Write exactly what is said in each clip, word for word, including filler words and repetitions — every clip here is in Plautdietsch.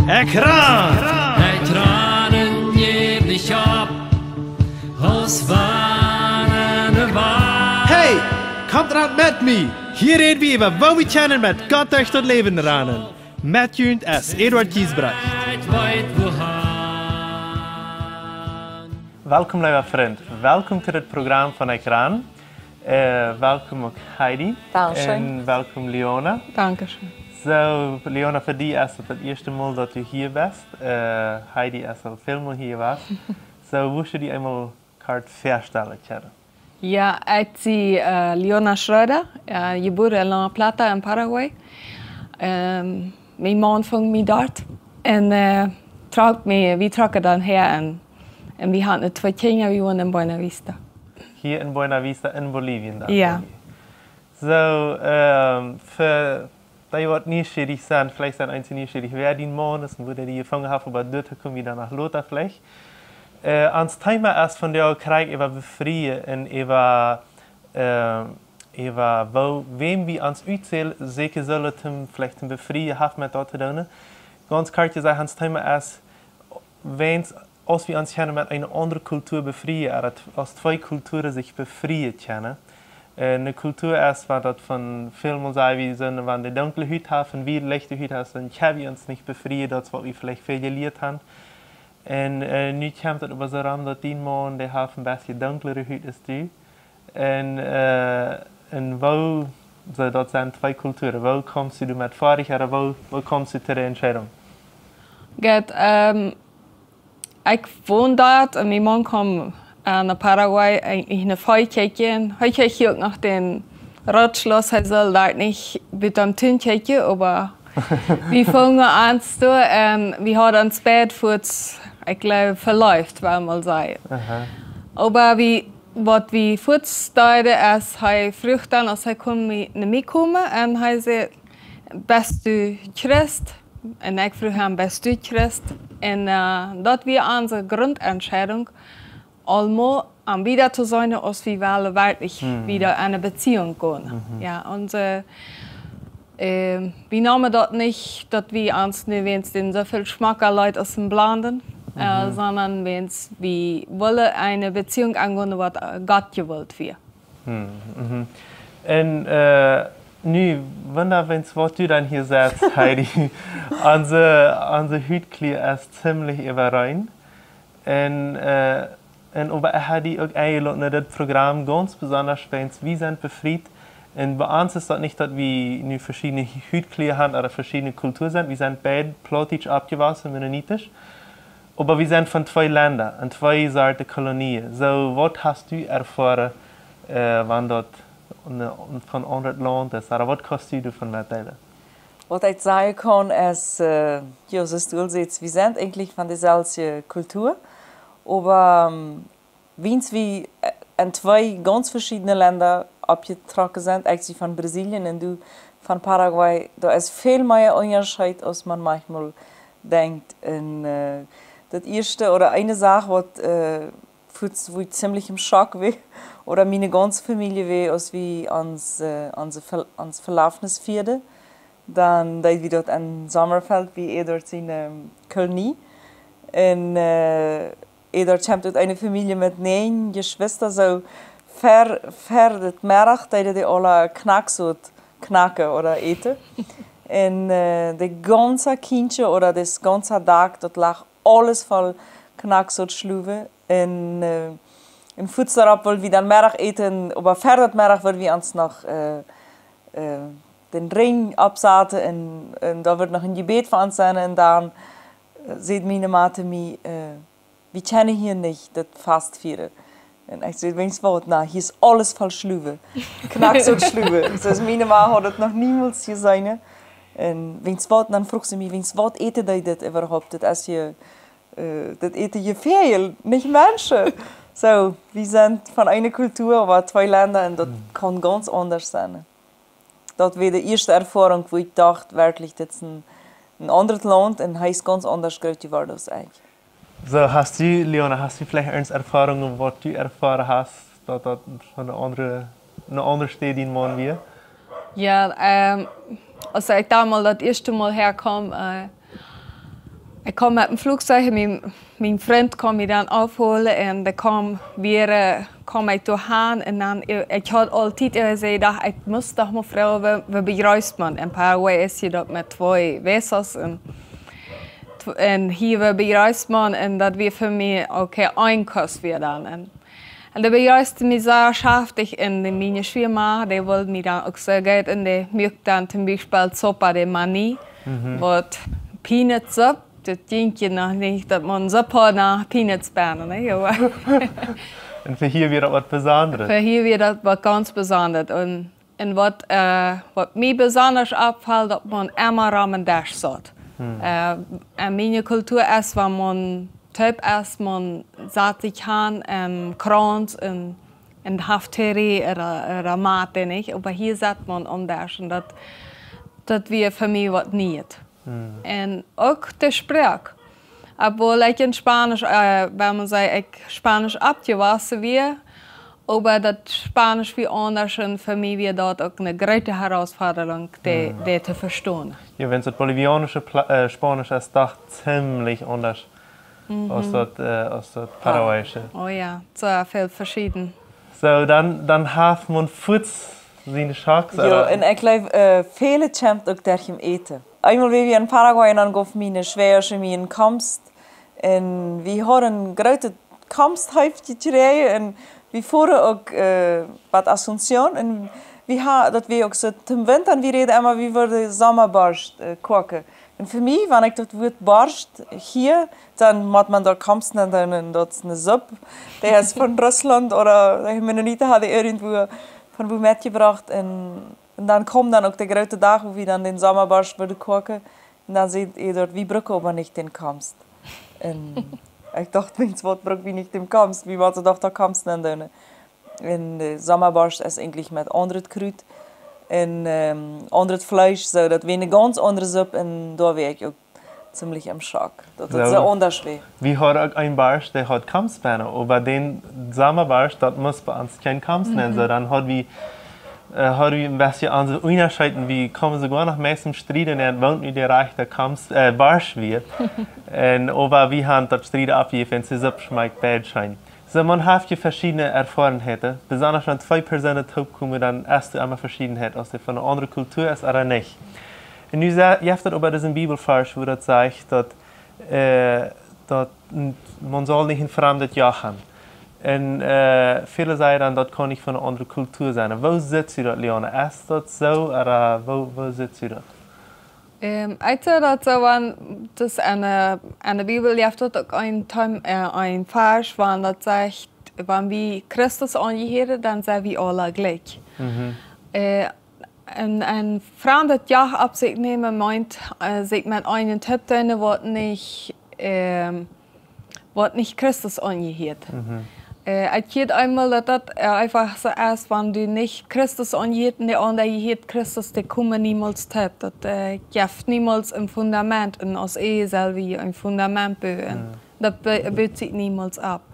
Ekj ran! Ekj ran un jäw nich opp, aus wann ne Wal. Hey, komt ran met mie! Hia räd wie äwa woo wie kjennen met Gott derch daut Läwen ranen. Met junt es Eduard Giesbrecht. Ekj weet wohan. Welkom, leewa Frint. Welkom to dit Program von Ekj ran. Äh, welkom uk Heidi. Dankscheen. Un welkom Leona. Dankscheen. Soo, Leona, fa die es daut daut ieeschte Mol daut du hia best. Äh, Heidi es aul väl Mol hia jewast. Soo, wurscht du die eemol kort väastalen kjennen? Jo, ekj sie, äh, Leona Schröder, äh, jebuaren en La Plata en Paraguay. Ähm, mien Maun funk mie doa. Un, äh, trock mie, wie trocken dan häa un, un wie hauden twee Kjinja, wie wonen en Buena Vista. Hia en Buena Vista en Bolivien dan? Jo. Soo, ähm, fa dee waut nieschierich sent, veleicht sent eenje nieschierich, wäa dien Maun es un woo dee die jefungen haft, oba doatoo kom wie dan noch lota veleicht. Äh, ons Thema es vondoag krakjt äwa befrieen un äwa, äh, äwa woo, wäm wie ons utsieekjen sellen, toom, veleicht toom befrieen, haft met daut to doonen. Gaunz kort jesajcht, ons Thema es, wäms aus wie ons kjennen met eene aundre Kultua befrieen, ooda t-, aus twee Kulturen sikj befrieen kjennen. Äh, eene Kultua es, waut daut von väl Mol saj wie, sent, wan dee dunkle Hut haben un wie lichte Hut haben, dan kjenn wie ons nich befrieen, daut es waut wie veleicht väl jelieet haben. Un, äh, nu kjemt daut oba soo rom, daut dien Maun, dee haft een bät dunklere Hut aus du. Un, äh, un woo, soo daut sent twee Kulturen. Woo kjemst du doamet foadich, ooda woo, woo kjemst du to de Entscheidunk? Goot, ähm, ekj won doa un mien Maun kjeem, äh, no Paraguay, eejentlich no Vee kjikjen. Hee kjikjt hia uk no dän Rotschloss, hee saul doa nich bie dän Tun kjikjen, oba wie fungen ons doa un wie hauden ons beid fuaz, ekj jleew, veleeft, well wie mol sajen. Aha. Oba wie, waut wie fuaz deeden, es, hee fruach dan, aus hee kunn mie, no mie komen, un hee säd: "Best du Christ?" Un ekj fruach am: "Best du Christ?" Un, äh, daut wia onse Grundentscheidunk, aulmol om wieda to sennen, aus wie wellen werkjlich wieda en eene Beziehung gonen. Mhm. Jo, onse, äh, wie neemen daut nich, daut wie ons nu wäajens dän soo väl schmocka Lied aus een Blonden, äh, mhm, sonda wäajens wie wellen eene Beziehung aungonen, waut, äh, Gott jewollt wia. Hm, mhm. Un, äh, nu, wunda wäajens waut du dan hia sajchst, Heidi. Onse, onse Hutkjlia es ziemlich äwareen. Un, äh, un oba ekj hab die uk enjeloden no dit Program, gaunz besonda wäajens wie sent befriet. Un bie ons es daut nich, daut wie nu veschiedne Hutkjlia haben ooda veschiedne Kulturen sent. Wie sent beid plautdietsch oppjewossen, mennonitisch. Oba wie sent von twee Lenda un twee Sorten Kolonien. Soo, waut hast du erfoaren, äh, wan daut ne, von aundret Launt es? Ooda waut kaust du doavon metdeelen? Waut ekj sajen kaun es, äh, jo, soo aus du aul sajchst, wie sent eejentlich von deeselwje Kultua, oba, ähm, wiels wie, äh, en twee gaunz veschiedne Lenda oppjetrocken sent, ekj sie von Brasilien un du von Paraguay, doa es väl mea Unjascheet, aus maun maunchmol denkjt. Un, äh, daut ieeschte, ooda eene Sach, waut, äh, fuaz, wua ekj ziemlich em Schock wia, ooda miene gaunze Famielje wia, aus wie ons, äh, onse Ver-, ons Velafnis fieeden, dan deed wie daut en Sommerfeld, bie Eduard siene, ähm, Kolonie. Un, äh, Eduard kjemt ut eene Famielje met näajen Jeschwista, soo ver, ver daut Meddach deeden dee aule Knacksot knacken ooda äten. Un, äh, de gaunze Kjinja ooda daut gaunze Dak, daut lach aules voll Knacksot Schluwen. Un, äh, un fuaz doaropp wull wie dan Meddach äten, oba ver daut Meddach wull wie ons noch, äh, äh, dän Rinj oppsaten un, un doa wudd noch een Jebäd fa ons sennen. Un dan, äh, säd miene Ma to mie, äh, wie kjennen hia nich daut Fast fieren. Un ekj säd: "Wäajens waut?" "Na, hia es aules voll Schluwen. Knacksot Schluwen." Soo, miene Ma haud daut noch niemols jeseenen. Un wäajens waut, dan fruach see mie: "Wäajens waut äten dee dit äwahaupt? Daut es hia, äh, daut äten hia Väajel, nich Menschen." Soo, wie sent von eene Kultua, oba twee Lenda, un daut kaun gaunz aundasch sennen. Daut wia de ieeschte Erfoarunk, wua ekj docht, werkjlich, dit es een, een aundret Launt un hee es gaunz aundasch groot jeworden aus ekj. Soo, hast du, Leona, hast du veleicht irjent Erfoarungen, waut du erfoaren hast, daut daut von eene aundre, eene aundre Städ dien Maun wia? Jo, ähm, aus ekj doa mol daut ieeschte Mol häakjeem, äh, Ekj kaum met een Fluchzeich, mien, mien Frint kaum mie dan aufholen un dee kaum wada, kaum ekj doa han un dan, ekj haud aul Tiet, ekj säd, ekj must doch mol froagen, woo, woo bejreest maun? En Paraguay es je daut met twee besos un, un hia, woo bejreest maun? Un daut wia fa mie, okay, een Kuss wia dan. Un un dee bejreest mie sea schaftich un dee miene Schwiema, dee wull mie dan uk sea goot un dee muak dan toom Biespel sopa de maní, waut Peanuts-Supp, daut jinkj je noch nich, daut maun Supp haud no Peanuts bennen, nä? Oba un fa hia wia daut waut Besondret. Fa hia wia daut waut gaunz Besondret. Un, un waut, waut mie besonda oppfelt, daut maun emma rom een Desch saut. En miene Kultua es, wan maun toop es, maun sat sikj han em Krauns un, un haft Tee ooda, ooda Mate, nich? Oba hia sat maun aundasch un daut, daut wia fa mie waut Nieet. Un uk de Sproak. Obwohl ekj en Spanisch, wan maun sajcht, ekj Spanisch oppjewossen wia, oba daut Spanisch wia aundasch un fa mie wia daut uk eene groote Herausforderung, dee, dee to vestonen. Jo, wan daut bolivianische Pla-, Spanisch es doch ziemlich aundasch aus daut, aus daut paraguayische. Oh jo, soo väl veschieden. Soo, dan, dan haft maun fuaz siene Schock. Jo, un ekj jleew, väle kjemt uk derch daut Äten. Eemol wia wie en Paraguay un dan jeef miene Schwäajasche mie een Komst. Un wie hauden een grootet Komsthäufje jekjräajen un wie fuaren uk bat Asunción un wie ha-, daut wia uk soo toom Winta un wie räden emma, wie wudden Sommaborscht koaken. Un fa mie, wan ekj daut Wuat Borscht hia, dan mott maun doa Komst nenn doonen un daut es eene Supp. Dee es von Russlaunt ooda de Mennoniten hauden irjentwua von wua metjebrocht. Un, un dan kjeem dan uk de groote Dach, wua wie dan dän Sommaborscht wudden koaken. Un dan säd hee doa, wie brucken oba nich dän Komst. Un ekj docht, Mensch, waut bruck wie nich dän Komst? Wie motten doch doa Komst nenn doonen. Un de Sommaborscht es eejentlich met aundret Krut un aundret Fleesch, soo daut wia eene gaunz aundre Supp un doa wia ekj uk ziemlich em Schock. Daut es soo aundasch wia. Wie hauden uk een Borscht, dee haud Komst bennen, oba dän Sommaborscht, daut must bie ons kjeen Komst nenn, soo dan haud wie, haud wie een bät aun soo Unjascheet, wie kjeemen soogoa noch meist em Striet un dan woont wie de rajchte Komst, Borscht wia. Un oba wie han daut Striet oppjejäft un de Supp schmakjt beid scheen. Soo, maun haft je veschiedne Erfoarenheiten. Besonda wan twee Persoonen toopkomen, dan es doa emma Veschiedenheit, aus dee von eene aundre Kultua es ooda nich. Un nu sa-, jeft daut oba disen Bibelvarsch, wua daut sajcht, daut, daut n-, maun saul nich een framdet Joch han. Un väle sajen dan, daut kaun nich von eene aundre Kultua sennen. Woo sitt jie daut, Leone? Es daut soo, ooda woo, woo sitt jie daut? Ekj saj daut soo, wan, daut en de, en de Bibel jeft daut uk een Teem-, een Varsch, wan daut sajcht, wan wie Christus aunjehieren, dan sent wie aula jlikj. Un een framdet Joch opp sikj nämen meent, sikj met eenen toop doonen, waut nich, waut nich Christus aunjehieet. Ekj hieed eemol, daut daut eefach soo es, wan du nich Christus aunjehieet un de aundra jehieet Christus, dee komen niemols toop. Daut jeft niemols een Fundament, un aus Ehe sell wie een Fundament buen. Daut be-, but sikj niemols opp.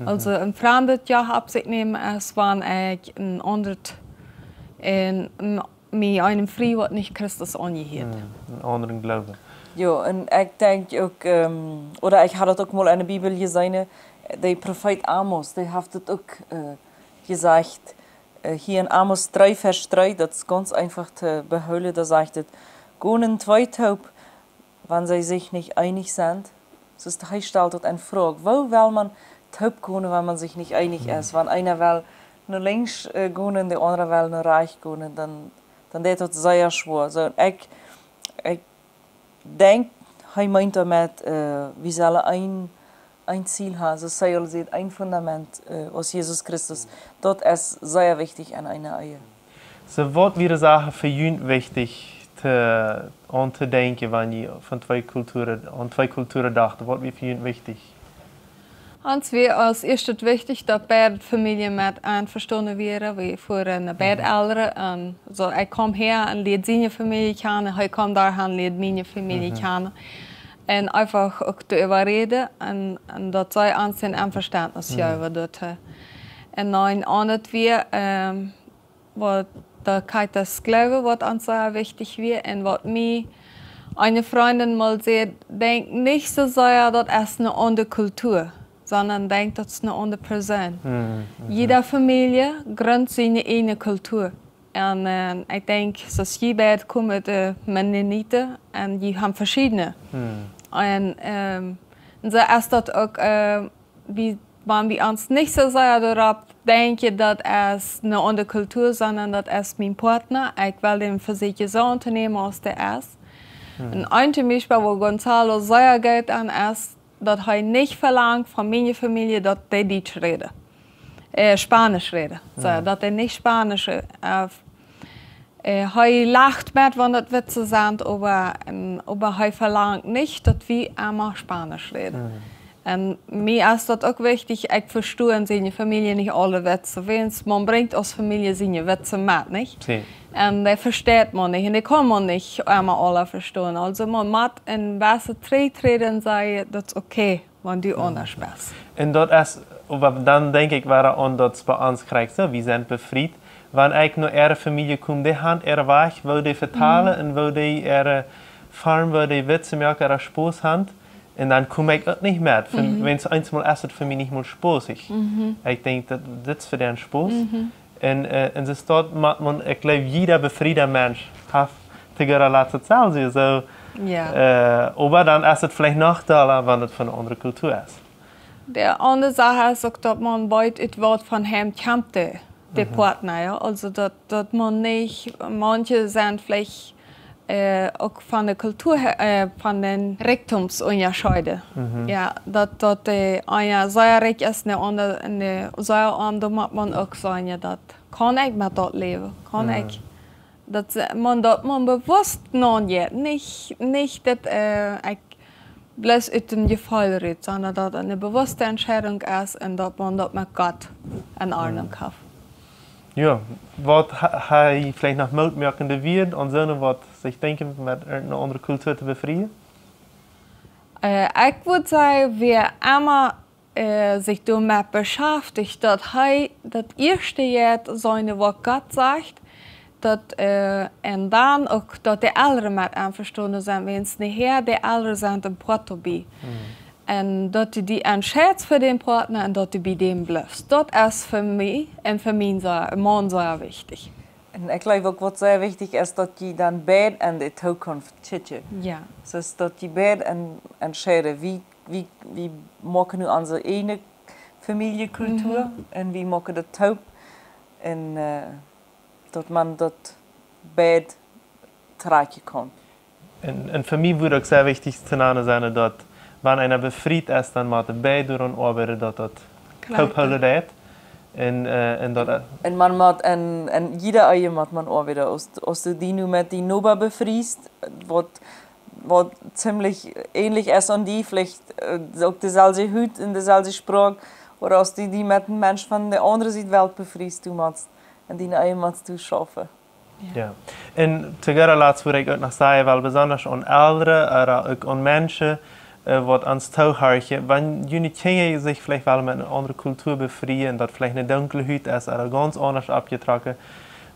Aulsoo een framdet Joch opp sikj nämen es, wan ekj een aundret, een, een mie eenen frie, waut nich Christus aunjehieet. Een aundren Gloowen. Jo, un ekj denkj uk, ooda ekj haud daut uk mol en de Bibel jeseenen, de Profeet Amos, dee haft daut uk jesajcht, hia en Amos dree Varsch dree, daut es gaunz eefach to behoolen, doa sajcht et: Gonen twee toop, wan see sikj nich eenich sent? Soo, hee stalt daut en Froag. Woo well maun toop gonen, wan maun sikj nich eenich es? Wan eena well no linkjs gonen, de aundra well no rajchts gonen, dan, dan deit daut sea schwoa. Soo, ekj, ekj denkj, hee meent doamet, wie sellen een, een Ziel han, soo aus hee aul sajcht, een Fundament, aus Jesus Christus. Daut es sea wichtich en eene Ehe. Soo, waut wieren Sachen fa junt wichtich to, aun to denkjen, wan jie von twee Kulturen, aun twee Kulturen dochten? Waut wia fa junt wichtich? Ons wia aus ieeschtet wichtich, daut beid Famieljes met envestonen wieren. Wie fuaren no beid Elren. Un soo, ekj kaum hia un lieed siene Famielje kjanen, hee kaum doahan, lieed miene Famielje kjanen. Un eefach uk doaräwa räden un, un daut see ons een Envestentnis jeewen doatoo. Un dan aundret wia, waut de Kaitas Gloowen, waut ons sea wichtich wia un waut mie Eene Frindin mol säd: Denkj nich soo sea, daut es eene aundre Kultua, sonda denkj, daut es eene aundre Persoon. Jiede Famielje grunt siene eejne Kultua. Un, äh, ekj denkj, soo aus jie beid komen ut de Mennoniten un jie haben veschiedne. Un, ähm, un soo es daut uk, äh, wie, wan wie ons nich soo sea doaropp denkjen, daut es eene aundre Kultua, sonda daut es mien Partner. Ekj well dän fa sikj soo aunnämen, aus dee es. Un een Biespel, wua Gonzalo sea goot aun es, daut hee nich velangt von miene Famielje, daut dee Dietsch räden. Äh, Spaunisch räden. Soo, daut dee nich Spaunisch, äh, äh, hee lacht met, wan daut Witze sent, oba, ähm, oba hee velangt nich, daut wie emma Spaunisch räden. Un mie es daut uk wichtich, ekj vesto en siene Famielje nich aule Witze. Wiels maun brinjt aus Famielje siene Witze met, nich? Un dee vesteit maun nich. Un dee kaun maun nich emma aule vestonen. Aulsoo maun mott een bät trigjträden un sajen, daut es okay, wan du aundasch best. Un daut es, oba dan denkj ekj wada aun daut bie ons krakjt soo, wie sent befriet. Wan ekj no äare Famielje kom, dee haben äare Wajch, woo dee vetalen un woo dee äare Form, woo dee Witze moaken, äare Spos haben. Un dan kom ekj uk nich met. Wiels eenjemol es daut fa mie nich mol spaussich. Ekj denkj, daut, dit es fa dän Spos. Un, äh, un soo es daut, ma-, maun, ekj jleew, jieda befrieda Mensch haft to goda Latst daut selwje. Soo, äh, oba dan es et veleicht noch dolla, wan et von eene aundre Kultua es. De aundre Sach es uk, daut maun weet, ut waut von Heim kjemt de, de Partner, jo. Aulsoo daut, daut maun nich, manche sent veleicht, äh, uk von de Kultua, äh, von dän Rikjdom unjascheeden. Jo, daut, daut, äh, eena sea rikj es, de aundra, de sea oam, dan mott maun uk sajen, jo, daut kaun ekj met daut läwen, kaun ekj. Daut, äh, maun, daut maun bewusst naunjeit, nich, nich daut, äh, ekj bloos ut een Jefeel rut, sonda daut eene bewusste Entscheidunk es un daut maun daut met Gott en Ordnunk haft. Jo, waut ha-, hab jie veleicht noch Moot moakende Wieed aun soone, waut sikj denkjen, met eene aundre Kultua to befrieen? Äh, ekj wudd sajen, wäa emma äh, sikj doamet beschaftich, daut hee daut ieeschte jeit, seenen, waut Gott sajcht, daut, äh, un dan uk, daut de Elren met envestonen sent, wiels nohäa de Elren sent een Poat doabie. Un daut du die entscheidst fa dän Partner un daut du bie däm blifst. Daut es fa mie un fa mien Sa-, Maun sea wichtich. Un ekj jleew uk, waut sea wichtich es, daut jie dan beid aun de Tookunft kjikjen. Jo. Soo daut jie beid en-, entscheiden, wie, wie, wie moaken nu onse eejne Famieljekultua un wie moaken daut toop. Un, äh, daut maun daut beid trakjen kaun. Un, un fa mie wudd uk sea wichtich to nanen sennen, daut wan eena befriet es, dan mott beid doaraun oabeiden, daut daut toop hoolen deit. Un, äh, un daut, äh, un maun mott aun, aun jieda Ehe mott maun oabeiden. Aus, aus du die nu met dien Noba befriest, waut, waut ziemlich änlich es aun die, veleicht, äh, uk deselwje Hut un deselwje Sproak, ooda aus du die met een Mensch von de aundre Sied Welt befriest, du motst, aun diene Ehe motst du schaufen. Jo. Jo. Un to goda Latst wudd ekj uk noch sajen, well besonda aun Elren, ooda uk aun Menschen, äh, waut ons toohorchen, wan june Kjinja sikj veleicht wellen met eene aundre Kultua befrieen, daut veleicht eene dunkle Hut es, ooda gaunz aundasch oppjetrocken,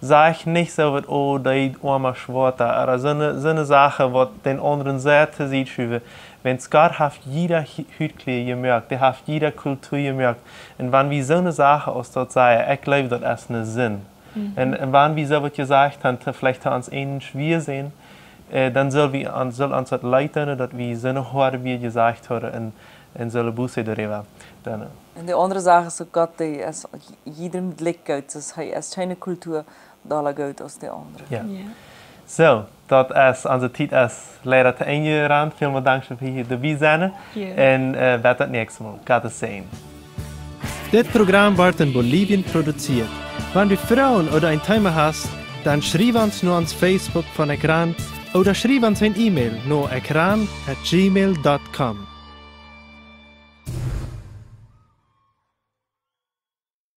sajcht nich soo waut: "Oh, dee oama Schwoata", ooda soone, soone Sachen, waut dän aundren sea to Sied schuwen. Wiels Gott haft jieda Hu-, Hutkjlia jemoakt, dee haft jieda Kultua jemoakt. Un wan wie soone Sachen aus daut sajen, ekj jleew, daut es eene Sind. Mhm. Un, un wan wie soo waut jesajcht haben, to, veleicht to ons eenen Schwiesta sennen, äh, dan sell wie aun, sell ons daut leet doonen, daut wie soone hoade Wieed jesajcht haben un, un sellen Buße doaräwa doonen. Un de aundre Sach es uk, Gott, dee es jiedem jlikj goot, soo hee es kjeene Kultua dolla goot aus de aundre. Jo. Jo. Soo, daut es, onse Tiet es leida to Enj jerant. Välmol Dank fa hia doabie sennen. Jo. Un, äh, bat daut näakjste Mol. Gottes Säajen. Dit Program woat en Bolivien produzieet. Wan du Froagen ooda een Thema hast, dan schriew ons no ons Facebook von Ekran ooda schriew ons een E-Mail no ekran at gmail dot com.